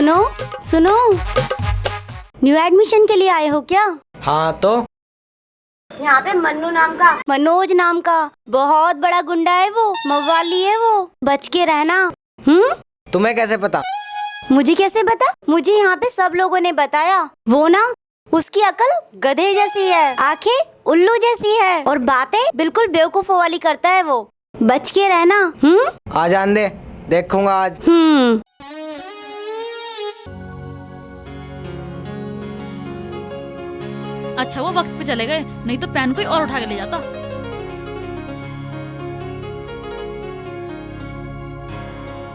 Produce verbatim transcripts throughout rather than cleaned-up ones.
सुनो, सुनो, new admission के लिए आए हो क्या? हाँ तो? यहाँ पे मन्नू नाम का, मनोज नाम का बहुत बड़ा गुंडा है वो, मवाली है वो, बच के रहना। हम्म? तुम्हें कैसे पता? मुझे कैसे पता? मुझे यहाँ पे सब लोगों ने बताया। वो ना, उसकी अकल गधे जैसी है, आंखें उल्लू जैसी है और बातें बिल्कुल बेवकूफों वाली करता है वो। बच के रहना। हम्म? आ जान दे, देखूंगा आज। हम्म। अच्छा वो वक्त पे चले गए, नहीं तो पैन कोई और उठा के ले जाता।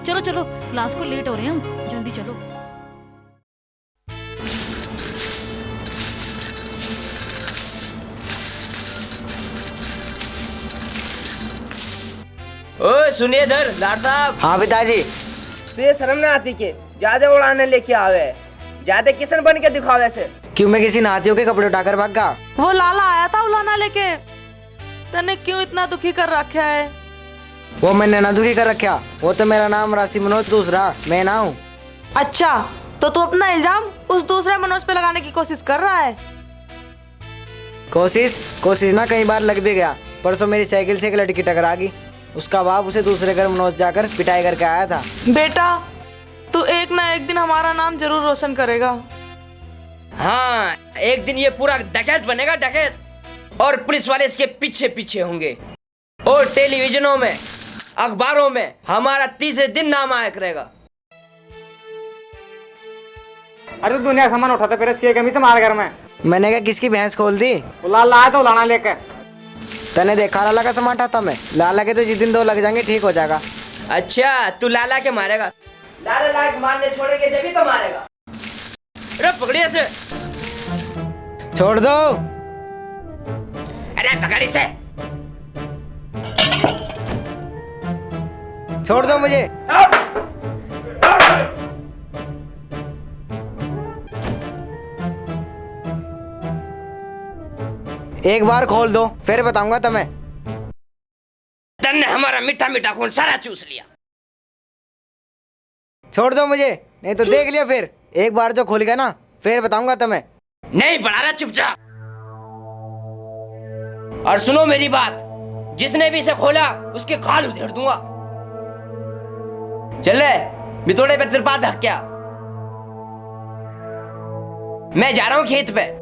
चलो चलो, क्लास को लेट हो रहे हैं हम, जल्दी चलो। ओए सुनिए इधर लाट साहब। हाँ पिताजी। तुझे शर्म ना आती के? ज्यादा उड़ाने लेके आवे, ज्यादा किशन बन के दिखावे से। क्यों, मैं किसी नातियों के कपड़े उठाकर भागा? वो लाला आया था उलाना लेके, तने क्यों इतना दुखी कर रखा है? वो मैंने ना दुखी कर रखा, वो तो मेरा नाम राशि मनोज दूसरा, मैं ना हूँ। अच्छा, तो तू अपना इल्जाम उस दूसरे मनोज पे लगाने की कोशिश कर रहा है? कोशिश, कोशिश ना, कई बार लग भी गया। परसों मेरी साइकिल से एक लड़की टकरा गई, उसका बाप उसे दूसरे घर मनोज जाकर पिटाई करके आया था। बेटा, तू एक ना एक दिन हमारा नाम जरूर रोशन करेगा। हाँ, एक दिन ये पूरा डकैत बनेगा, डकैत। और पुलिस वाले इसके पीछे पीछे होंगे। और टेलीविजनों में, अखबारों में हमारा तीसरे दिन नाम आया करेगा। अरे तू दुनिया का सामान उठाता, फिर इसकी एक कमी से हमारे घर में। मैंने क्या किसकी भैंस खोल दी? वो लाला आया था उलाना लेके। तने देखा लाला का सामान उठाता मैं? लाला के तो जिस दिन दो लग जाएंगे ठीक हो जाएगा। अच्छा, तू लाला के मारेगा? लाला लाइट मारने छोड़ेंगे जब ही तो मारेगा। अरे पकड़िए इसे। छोड़ दो। अरे पकड़ इसे। छोड़ दो मुझे। एक बार खोल दो, फिर बताऊंगा तुम्हें। तन्ने हमारा मीठा मीठा खून सारा चूस लिया। छोड़ दो मुझे, नहीं तो देख लियो फिर। एक बार जो खुल गया ना, फिर बताऊंगा तुम्हें। नहीं, बड़ा रहा चुपचाप। और सुनो मेरी बात, जिसने भी इसे खोला, उसके खाल उधेड़ दूंगा। चल ले, भी थोड़े पे तिरपाल धक क्या। मैं जा रहा हूँ खेत पे।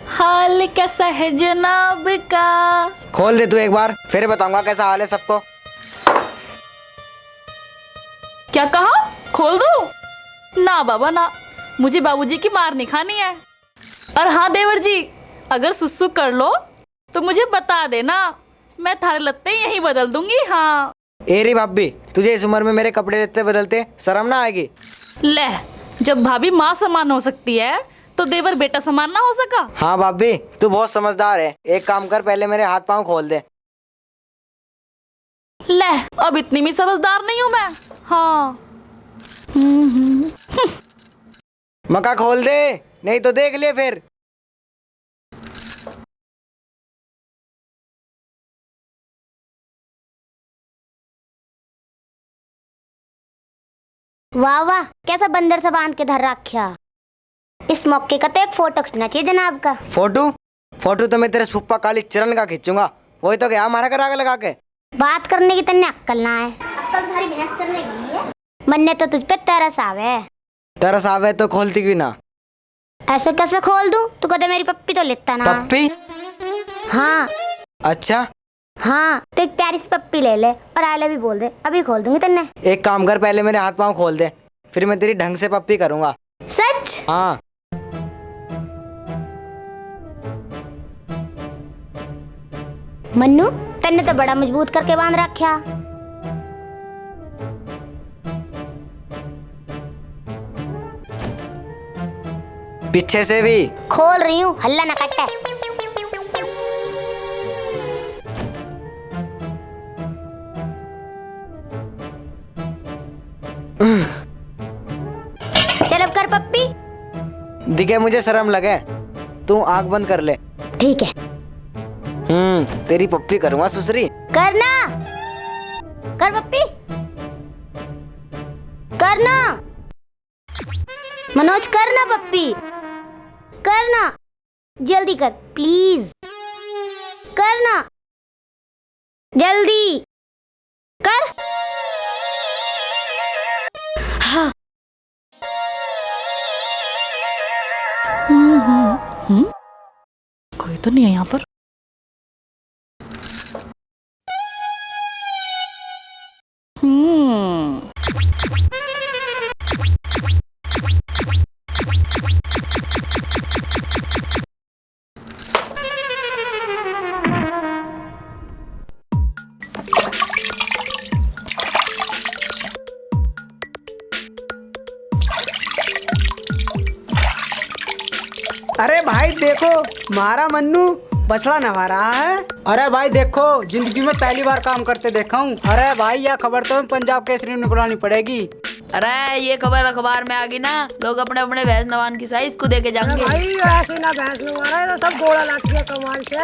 हाल कैसा है जनाब का? खोल दे तू एक बार, फिर बताऊंगा कैसा हाल है सबको। क्या कहा? खोल दूं? ना बाबा ना, मुझे बाबूजी की मार नहीं खानी है। और हाँ देवर जी, अगर सुसु कर लो तो मुझे बता देना, मैं थारे लत्ते यहीं बदल दूंगी। हाँ। ए रे भाभी, तुझे इस उम्र में मेरे कपड़े लेते बदलते शर्म ना आएगी? ले, जब भाभी माँ समान हो सकती है तो देवर बेटा समान ना हो सका? हाँ भाभी, तू बहुत समझदार है। एक काम कर, पहले मेरे हाथ पाँव खोल दे। ले, अब इतनी भी समझदार नहीं हूँ मैं। हाँ। हम्म, हम्म। मका खोल दे, नहीं तो देख ले फिर। वाह वाह, कैसा बंदर सा बांध के धर रख्या। इस मौके का तो एक फोटो खींचना चाहिए जनाब का। फोटो? फोटो तो मैं तेरे फुप्पा काली चरण का खींचूंगा, वही तो गया हमारा घर आग लगा के। बात करने की तन्ने अक्कल ना है। अक्कल तो थारी भैंस चरने गई है। मन्ने तो तुझ पे तरस आवे। तरस आवे तो खोलती क्यों ना? ऐसे कैसे खोल दूं? तू कदे मेरी पप्पी तो लेता ना। पप्पी? हाँ। अच्छा। हाँ, तो एक प्यारी सी पप्पी ले ले और आई लव यू बोल दे, अभी खोल दूंगी तन्ने। एक काम कर, पहले मेरे हाथ पाँव खोल दे, फिर मैं तेरी ढंग से पप्पी करूंगा। सच? हाँ। मन्नू, तन्ने तो बड़ा मजबूत करके बांध रखा। पीछे से भी। खोल रही हूँ, हल्ला ना काटे। चल अब कर पप्पी। दिखे मुझे शर्म लगे, तू आंख बंद कर ले। ठीक है। हम्म, तेरी पप्पी करूंगा सुसरी। करना, कर पप्पी, करना। मनोज, करना पप्पी, करना, जल्दी कर, please, करना, जल्दी कर। हाँ। हम्म, हम्म, हम्म। कोई तो नहीं है यहाँ पर। हम्म। अरे भाई देखो, म्हारा मन्नू बछड़ा नवा रहा है। अरे भाई देखो, जिंदगी में पहली बार काम करते देखा हूँ। अरे भाई, यह खबर तो पंजाब केसरी में निकलवानी पड़ेगी। अरे, ये खबर अखबार में आ गई ना, लोग अपने अपने भैंस नवान की साइज को देके अरे जाएंगे। भाई, ऐसे ना भैंस नवा रहा है, तो सब गोला लाठी है कमाल से।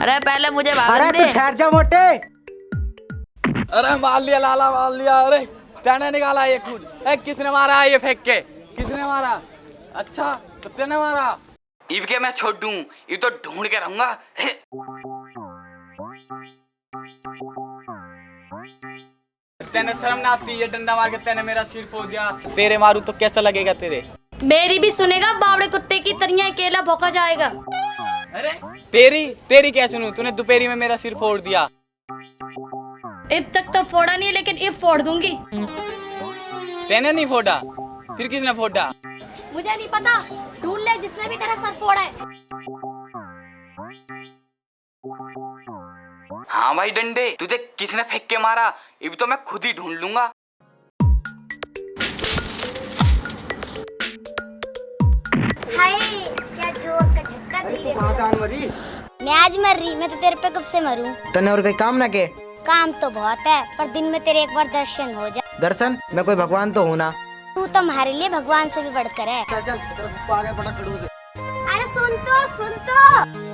अरे, पहले मुझे भागने अरे, तू दे। ठहर जा मोटे। अरे, मार लिया लाला, मार लिया। अरे, तैने निकाला ये खून। ए, किसने मारा ये फेंक के? किसने मारा? अच्छा, कुत्ते ने मारा। इब के मैं छोड़ूं, इब तो ढूंढ के रहूंगा। तैने शर्म ना आती, ये डंडा मार के तैने मेरा सिर फोड़ दिया। तेरे मारू तो कैसा लगेगा तेरे? मेरी भी सुनेगा बावड़े कुत्ते की, तरियां अकेला भौंका जाएगा। अरे, तेरी, तेरी क्या सुनूं? तूने दोपहरी में मेरा सिर फोड़ दिया। इब तक तो फोड़ा नहीं, लेकिन इब फोड़ दूंगी। तैने नहीं फोड़ा, फिर किसने फोड़ा? मुझे नहीं पता, ढूंढ ले जिसने भी तेरा सर फोड़ा है। हाँ भाई डंडे, तुझे किसने फेंक के मारा? इब तो मैं खुद ही ढूंढ लूंगा। हाय, क्या जोर का झटका दिया। मैं आज मर रही, मैं तो तेरे पे कब से मरूं। तन्ने और कोई काम ना के? काम तो बहुत है, पर दिन में तेरे एक बार दर्शन हो जाए। दर्शन? मैं कोई भगवान तो हूं ना। तू तो हमारे लिए भगवान से भी बढ़कर है। चल, चल, तेरा पप्पा आ गया, फटाफट खड़ूस। अरे सुन तो, सुन तो।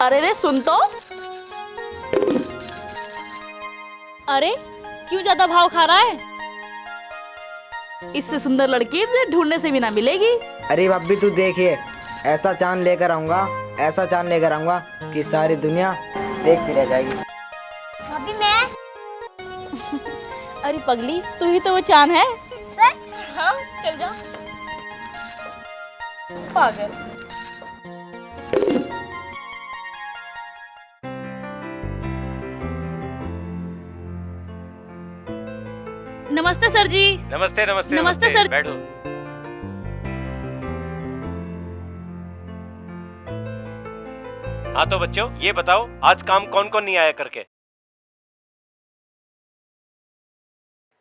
अरे रे, सुन तो। अरे, क्यों ज्यादा भाव खा रहा है? इससे सुंदर लड़की तुझे ढूंढने से भी ना मिलेगी। अरे भाभी, तू देखिए, ऐसा चांद लेकर आऊंगा, ऐसा चांद लेकर आऊंगा कि सारी दुनिया देखती रह जाएगी। भाभी, मैं अरे पगली, तू ही तो वो चांद है। सच? हाँ, चल जा। पागल। नमस्ते सर जी। नमस्ते, नमस्ते, नमस्ते नमस्ते। सर। बैठो। हाँ तो बच्चों, ये बताओ, आज काम कौन कौन नहीं आया करके?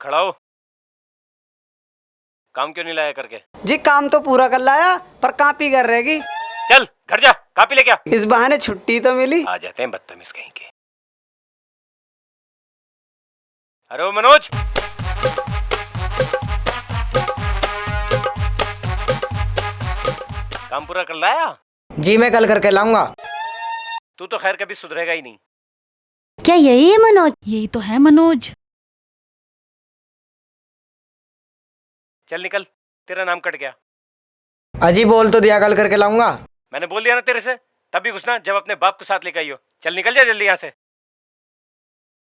खड़ा हो। काम क्यों नहीं लाया करके? जी, काम तो पूरा कर लाया, पर कॉपी घर रहेगी। चल घर जा, कॉपी लेके आ। इस बहाने छुट्टी तो मिली। आ जाते हैं बदतमीज कहीं के। अरे ओ मनोज, काम पूरा कर लाया? जी, मैं कल करके लाऊंगा। तू तो खैर कभी सुधरेगा ही नहीं। क्या यही है मनोज? यही तो है मनोज। चल निकल, तेरा नाम कट गया। अजी, बोल तो दिया, कल करके लाऊंगा। मैंने बोल दिया ना तेरे से, तब भी घुसना जब अपने बाप को साथ लेकर आई हो। चल निकल जा जल्दी यहाँ से।